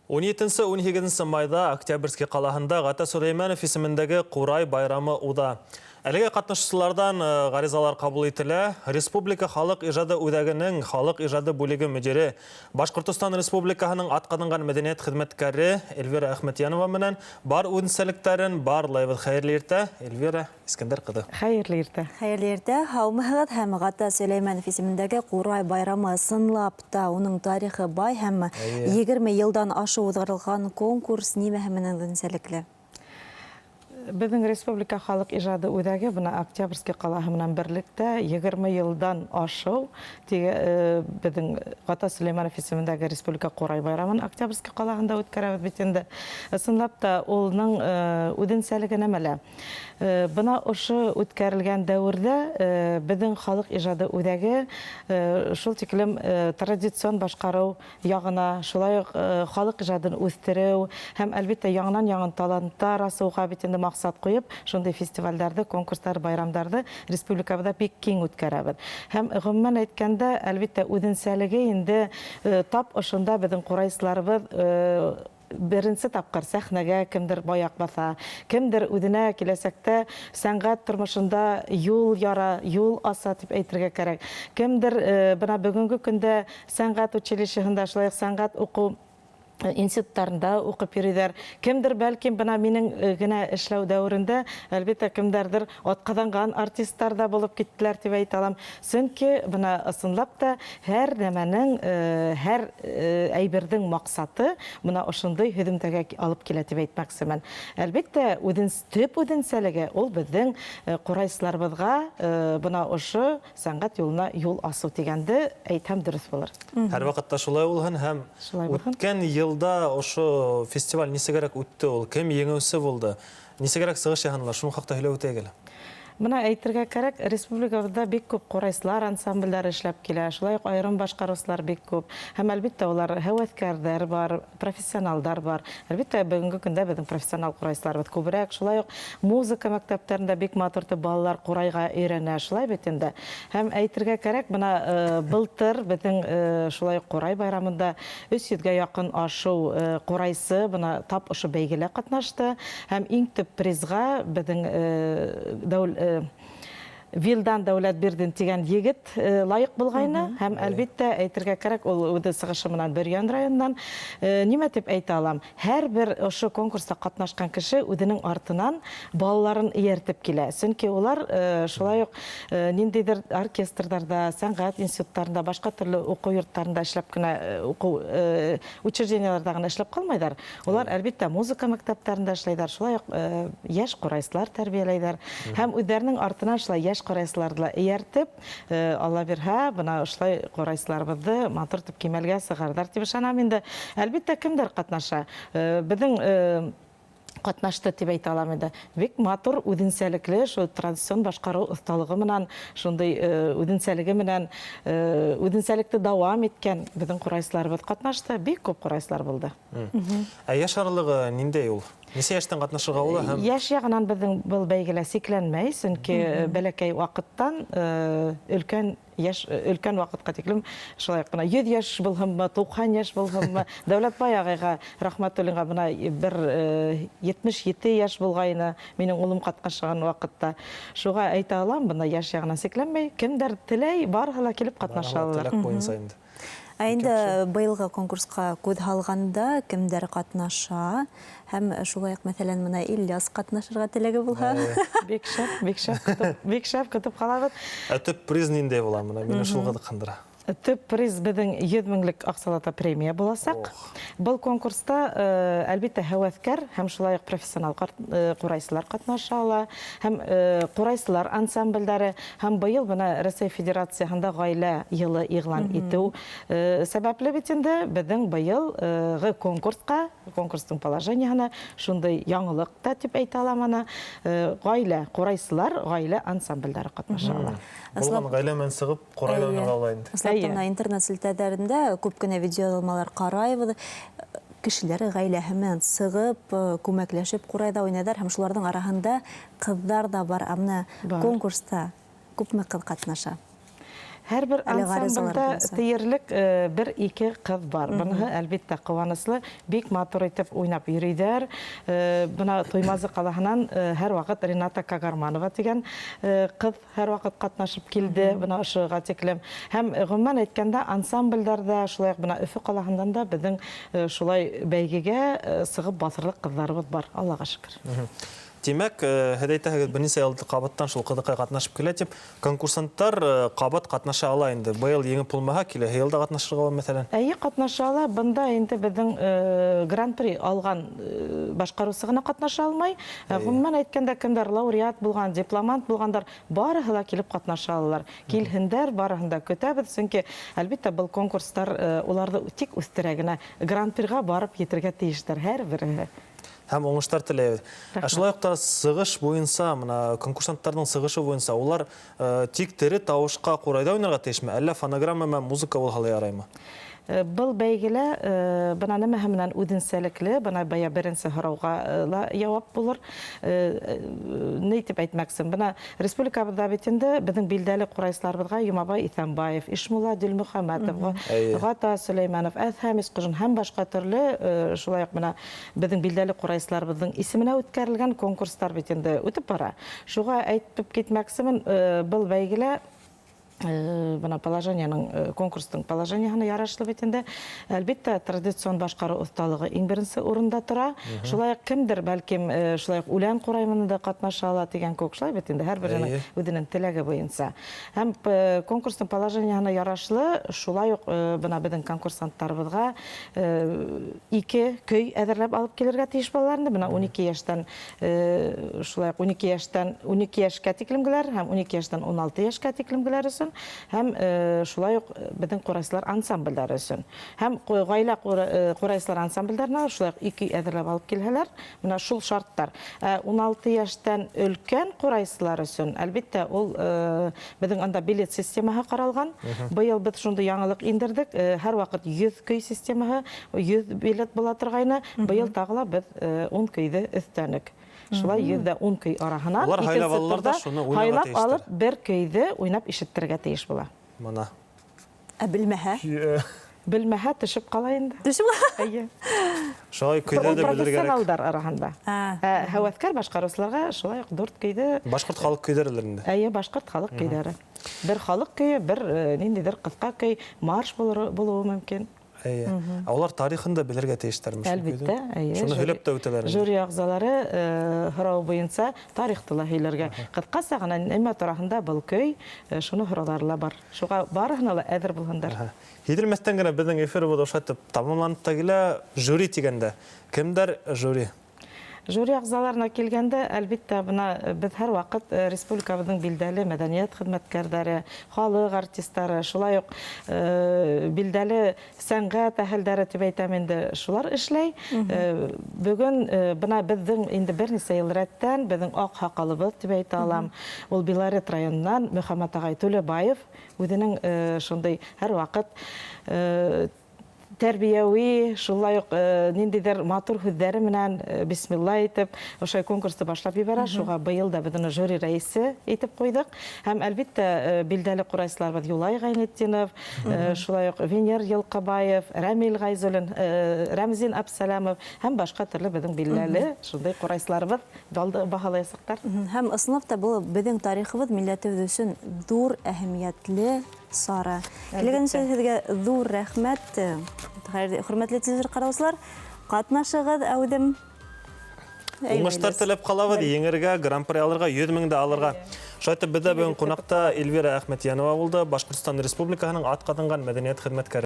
17-18 майҙа Октябрьский ҡалаһында Ғата Сөләймәнов исемендәге Ҡурай байрамы уҙа. Әлегә ҡатнашыусыларҙан ғаризалар ҡабул ителә. Республика халыҡ ижады үҙәгенең халыҡ ижады бүлеге мөдире, Башҡортостан Республикаһының атҡаҙанған мәҙәниәт хеҙмәткәре Эльвира Әхмәтйәнова менән бар үҙенсәлектәрен барлайбыҙ. Хәйерле иртә, Эльвира Искәндәр ҡыҙы. Хәйерле иртә. Хәйерле иртә, һаумыһығыҙ һәм Ғата Сөләймәнов исемендәге Ҡурай байрамы ысынлап та уның тарихы бай һәм 20 йылдан ашыу уҙғарылған конкурс нимәһе менән үҙенсәлекле? Беҙҙең республика халыҡ ижады үҙәге бына Октябрьский ҡалаһы менән берлектә 20 йылдан ашыу беҙҙең Ғата Сөләймәнов исемендәге республика Ҡурай байрамын Октябрьский ҡалаһында үткәрәбеҙ бит инде. Ысынлап та улның үҙенсәлеге нәмәлә? Бына ошо үткәрелгән дәүерҙә беҙҙең халыҡ ижады үҙәге шул тиклем традицион башҡарыу яғына, шулай уҡ халыҡ ижадын үҫтереү һәм, әлбиттә, яңынан-яңы таланттар асыуға бит инде маҡсат ҡуйып, шундай фестивалдәрҙе, конкурстар, байрамдарҙы республикабыҙҙа бик киң үткәрәбеҙ. Һәм, ғөмүмән әйткәндә, әлбиттә, үҙенсәлеге инде тап ошонда беҙҙең ҡурайсыларыбыҙ беренсе тапҡыр сәхнәгә кемдер аяҡ баҫа, кемдер үҙенә киләсәктә сәнғәт тормошонда юл яра, юл аса тип әйтергә кәрәк. Кемдер бына бөгөнгө көндә сәнғәт училищеһында, шулай уҡ сәнғәт уҡыу институттарында уҡып йөрөйҙәр. Кемдер, бәлкем, бына минең генә эшләү дәүерендә, әлбиттә, кемдәрҙер атҡаҙанған артисттар ҙа булып киттеләр тип әйтә алам. Сөнки бына ысынлап та һәр нәмәнең, һәр әйберҙең маҡсаты бына ошондай һөҙөмтәгә алып килә тип әйтмәксемен. Әлбиттә, үҙен төп үҙенсәлеге ул беҙҙең ҡурайсыларыбыҙға бына ошо сәнғәт юлына юл асыу тигәнде әйтһәм дөрөҫ булыр. Һәр ваҡытта шулай булһын һәм үткән йылда ошо фестиваль нисегерәк үтте ул, кем еңеүсе булды? Нисегерәк сығыш яһанылар, шуның хаҡта һөйләп үтәйек әле. Бына әйтергә кәрәк, республикабыҙҙа бик күп ҡурайсылар ансамблдәре эшләп килә, шулай уҡ айырым башҡарыусылар бик күп. Һәм, әлбиттә, улар һәүәҫкәрҙәр бар, профессионалдар бар. Әлбиттә, бөгөнгө көндә беҙҙең профессионал ҡурайсыларыбыҙ күберәк. Шулай уҡ музыка мәктәптәрендә бик матур итеп балалар ҡурайға өйрәнә, шулай бит инде. Һәм әйтергә кәрәк, бына былтыр беҙҙең шулай уҡ ҡурай байрамында 300 гә яҡын ашыу ҡурайсы бына тап ошо бәйгелә ҡатнашты. Һәм иң төп призға беҙҙең Вилдан Дәүләтбирҙин тигән егет лайыҡ булғайны. Һәм, әлбиттә, әйтергә кәрәк, ул үҙе сығышы менән Бөрйән районынан. Нимә тип әйтә алам? Һәр бер ошо конкурста ҡатнашҡан кеше үҙенең артынан балаларын эйәртеп килә. Сөнки улар шулай уҡ ниндәйҙер оркестрҙарҙа, сәнғәт институттарында, башҡа төрлө уҡыу йорттарында эшләп кенә, уҡыу учреждениеларҙа ғына эшләп ҡалмайҙар. Улар, әлбиттә, музыка мәктәптәрендә эшләйҙәр, шулай уҡ йәш ҡурайсылар тәрбиәләйҙәр. Һәм үҙҙәренең артынан шулай йәш ҡурайсыларҙы ла эйәртеп, Алла бирһә, бына ошолай ҡурайсыларыбыҙҙы матур итеп кимәлгә сығарҙар тип ышанам инде. Әлбиттә, кемдәр ҡатнаша? Беҙҙең ҡатнашты тип әйтә алам инде. Бик матур, үҙенсәлекле шул традицион башҡарыу оҫталығы менән, шундай үҙенсәлеге менән үҙенсәлекте дауам иткән беҙҙең ҡурайсыларыбыҙ ҡатнашты. Бик күп ҡурайсылар булды. Ә йәш аралығы ниндәй ул? Нисә йәштән ҡатнашырға була һәм? Йәш яғынан беҙҙең был бәйгелә сикләнмәй, сөнки бәләкәй ваҡыттан өлкән йәш өлкән ваҡытҡа тиклем шулай уҡ бына 100 йәш булһынмы, 90 йәш булһынмы, Дәүләтбай ағайға Рәхмәтуллинға бына бер 77 йәш булғайны минең улым ҡатнашҡан ваҡытта. Шуға әйтә алам, бына йәш яғынан сикләнмәй, кемдәр теләй, барыһы ла килеп ҡатнаша алалар. Теләк буйынса инде. Ә инде быйылғы конкурсҡа күҙ һалғанда кемдәр ҡатнаша һәм шулай уҡ, мәҫәлән, бына Ильяс ҡатнашырға теләге булһа? Бик шәп, бик шәп көтөп, бик шәп көтөп ҡалабыҙ. Ә төп приз ниндәй була? Бына мине шул ҡыҙыҡһындыра. Төп приз беҙҙең 100 меңлек аҡсалата премия буласаҡ. Был конкурста, әлбиттә, һәүәҫкәр һәм шулай уҡ профессионал ҡурайсылар ҡатнаша ала һәм ҡурайсылар ансамблдәре. Һәм быйыл бына Рәсәй Федерацияһында ғаилә йылы иғлан итеү сәбәпле бит инде беҙҙең быйылғы конкурсҡа, конкурстың положениеһына шундай яңылыҡ та тип әйтә алам аны, ғаилә, ҡурайсылар ғаилә ансамблдәре ҡатнаша ала. Булған ғаилә менән сығып, ҡурайҙа уйнарға була инде. Ысынлап та, бына интернет селтәрҙәрендә күп кенә видеояҙылмалар ҡарайбыҙ. Кешеләр ғаиләһе менән сығып, күмәкләшеп ҡурайҙа уйнайҙар һәм шуларҙың араһында ҡыҙҙар ҙа бар. Ә бына конкурста күпме ҡыҙ ҡатнаша? Һәр бер Әле ғаризалар ансамблдә буйынса. тиерлек бер-ике ҡыҙ бар. Быныһы, әлбиттә, ҡыуаныслы, бик матур итеп уйнап йөрөйҙәр. Бына Туймазы ҡалаһынан һәр ваҡыт Рената Кагарманова тигән ҡыҙ һәр ваҡыт ҡатнашып килде, бына ошоға тиклем. Һәм ғөмүмән әйткәндә, ансамблдәрҙә, шулай уҡ бына Өфө ҡалаһынан да беҙҙең шулай бәйгегә сығып баҫырлыҡ ҡыҙҙарыбыҙ бар, Аллаға шөкөр. Тимәк, һеҙ әйтәһегеҙ, бер нисә йыл ҡабаттан шул ҡыҙыҡай ҡатнашып килә тип, конкурсанттар ҡабат ҡатнаша ала инде. Быйыл еңеп булмаһа, киләһе йылда ҡатнашырға була, мәҫәлән. Эйе, ҡатнаша ала. Бында инде беҙҙең гран-при алған башҡарыусы ғына ҡатнаша алмай. Ғөмүмән әйткәндә, кемдәр лауреат булған, дипломант булғандар, барыһы ла килеп ҡатнаша алалар. Килһендәр, барыһын да көтәбеҙ, сөнки, әлбиттә, был конкурстар уларҙы тик үҫтерә генә, гран-приға барып етергә тейештәр һәр береһе. Һәм уңыштар теләйбеҙ. Ә шулай уҡ та сығыш буйынса, мына конкурсанттарҙың сығышы буйынса, улар тик тере тауышҡа ҡурайҙа уйнарға тейешме, әллә фонограмма менән музыка булһа ла яраймы? Был бәйгелә бына нәмәһе менән үҙенсәлекле, бына бая беренсе һорауға ла яуап булыр. Ни тип әйтмәксем, бына республикабыҙҙа бит инде беҙҙең билдәле ҡурайсыларыбыҙға Йомабай Иҫәнбаев, Ишмулла Дилмөхәмәтов, Ғата Сөләймәнов, Әҙһәм Исҡужин һәм башҡа төрлө шулай уҡ бына беҙҙең билдәле ҡурайсыларыбыҙҙың исеменә үткәрелгән конкурстар бит инде үтеп бара. Шуға әйтеп китмәксемен, был бәйгелә бына положениеның, конкурстың положениеһына ярашлы бит инде, әлбиттә, традицион башҡарыу оҫталығы иң беренсе урында тора. Шулай уҡ кемдер, бәлкем, шулай уҡ үлән ҡурай менән дә ҡатнаша ала тигән кеүек, шулай бит инде, һәр береһенең үҙенең теләге буйынса. Һәм конкурстың положениеһына ярашлы, шулай уҡ бына беҙҙең конкурсанттарыбыҙға 2 көй әҙерләп алып килергә тейеш балалар инде, бына 12 йәштән, шулай уҡ 12 йәштән 12 йәшкә тиклемгеләр һәм 12 йәштән 16 йәшкә тиклемгеләр өсөн, һәм шулай уҡ беҙҙең ҡурайсылар ансамблдәре өсөн. Һәм ғаилә ҡурайсылар ансамблдәренә шулай уҡ 2 әҙерләп алып килһәләр, бына шул шарттар. 16 йәштән өлкән ҡурайсылар өсөн, әлбиттә, ул беҙҙең анда билет системаһы ҡаралған. Быйыл беҙ шундай яңылыҡ индерҙек. Һәр ваҡыт 100 көй системаһы, 100 билет була торғайны. Быйыл тағы ла беҙ 10 көйҙө өҫтәнек. Шулай 110 көй араһынан Улар һайлап икенсе алалар да турҙа шуны уйнарға һайлап тейештер. алып бер көйҙө уйнап ишеттерергә тейеш була. Мына. Ә белмәһә? Белмәһә төшөп ҡала инде. Төшөп ҡала? Эйе. Шулай көйҙө Ул дә белергә кәрәк. профессионалдар араһында. Ә һәүәҫкәр башҡарыусыларға шулай уҡ 4 көйҙө. Башҡорт халыҡ көйҙәре инде. Эйе, башҡорт халыҡ көйҙәре. Бер халыҡ көйө, бер ниндәйҙер ҡыҫҡа көй, марш булыуы мөмкин. Эйе. Ә улар тарихын да белергә тейештәрме шул Әлбиттә, көйҙө? эйе. Шуны һөйләп тә үтәләр инде. Жюри ағзалары һорау буйынса тарихты ла һөйләргә. Ҡыҫҡаса ғына нимә тураһында был көй, шуны һорауҙары ла бар. Шуға барыһына ла әҙер булһындар. Һиҙелмәҫтән генә беҙҙең эфирыбыҙ ошайтып тамамланып та килә. Жюри тигәндә кемдәр жюри? Жюри ағзаларына килгәндә, әлбиттә, бына беҙ һәр ваҡыт республикабыҙҙың билдәле мәҙәниәт хеҙмәткәрҙәре, халыҡ артистары, шулай уҡ билдәле сәнғәт әһелдәре тип әйтәм инде, шулар эшләй. Бөгөн бына беҙҙең инде бер нисә йыл рәттән беҙҙең аҡ һаҡалыбыҙ тип әйтә алам. Ул Белорет районынан Мөхәммәт ағай Түлебаев үҙенең шундай һәр ваҡыт тәрбиәүи, шулай уҡ ниндәйҙер матур һүҙҙәре менән бисмилла әйтеп, ошо конкурсты башлап ебәрә. Шуға быйыл да беҙ уны жюри рәйесе итеп ҡуйҙыҡ. Һәм әлбиттә билдәле ҡурайсыларыбыҙ Юлай Ғәйнетдинов, шулай уҡ Венер Йылҡыбаев, Рәмил Ғәйзуллин, Рәмзин Әбсәләмов һәм башҡа төрлө беҙҙең билдәле шундай ҡурайсыларыбыҙ балды баһалаясаҡтар. Һәм ысынлап та был беҙҙең тарихыбыҙ, милләтебеҙ өсөн ҙур әһәмиәтле сара. Килгән өсөн һеҙгә ҙур рәхмәт. Хөрмәтле телевизор ҡараусылар, ҡатнашығыҙ әүҙем. Уңыштар теләп ҡалабыҙ, еңергә, гран-при алырға, 100 мең дә алырға. Шулай итеп, беҙҙә бөгөн ҡунаҡта Эльвира Әхмәтйәнова булды, Башҡортостан Республикаһының атҡаҙанған мәҙәниәт хеҙмәткәре.